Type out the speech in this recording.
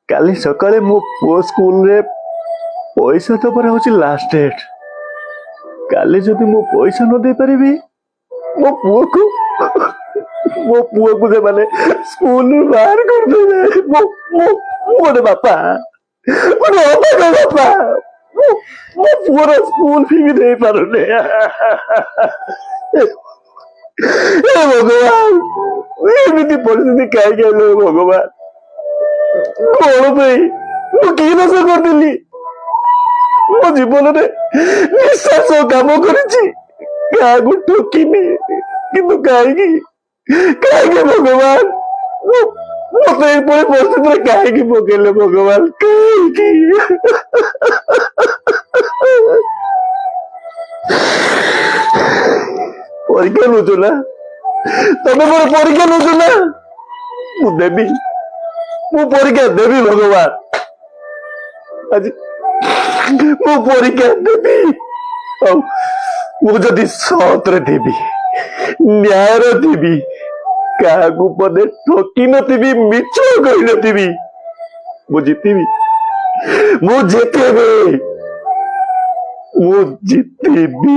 କାଲି ସକାଳେ ମୋ ପୁଅ ସ୍କୁଲରେ ପଇସା ଦେବାର ହେଉଛି ଲାଷ୍ଟ ଡେଟ୍। କାଲି ଯଦି ମୁଁ ପଇସା ନ ଦେଇପାରିବି, ମୋ ପୁଅକୁ ସେମାନେ ସ୍କୁଲରୁ ବାହାର କରିଦେବେ। ମୁଁ ମୁଁ ମୁଁ ଗୋଟେ ବାପା, ଗୋଟେ ଅଭାଗା ବାପା। ମୁଁ ମୋ ପୁଅର ସ୍କୁଲ ଫି ବି ଦେଇପାରୁନି। ହେ ଭଗବାନ, ଏମିତି ପରିସ୍ଥିତି କାହିଁକି ଆଇଲେ? ଭଗବାନ, କଣ ପାଇଁ? ମୁଁ କି ଦୋଷ କରିଥିଲି? ମୋ ଜୀବନରେ ନିଃସ୍ୱାର୍ଥ କାମ କରିଛି, କାହାକୁ ଠକିନି, କିନ୍ତୁ କାହିଁକି, କାହିଁକି ଭଗବାନ ମତେ ଏପରି ପରିସ୍ଥିତିରେ କାହିଁକି ପକେଇଲେ? ଭଗବାନ, କାହିଁକି? ପରୀକ୍ଷା ନଉଛ ନା? ତମେ ମୋର ପରୀକ୍ଷା ନଉଛ ନା? ମୁଁ ଦେବି, ମୁଁ ପରୀକ୍ଷା ଦେବି। ଭଗବାନ, ଆଜି ମୁଁ ପରୀକ୍ଷା ଦେବି। ଆଉ ମୁଁ ଯଦି ସତରେ ଥିବି, ନ୍ୟାୟରେ ଥିବି, କାହାକୁ ପଦେ ଠକି ନଥିବି, ମିଛ କହିନଥିବି, ମୁଁ ଜିତିବି, ମୁଁ ଜିତିବି, ମୁଁ ଜିତିବି।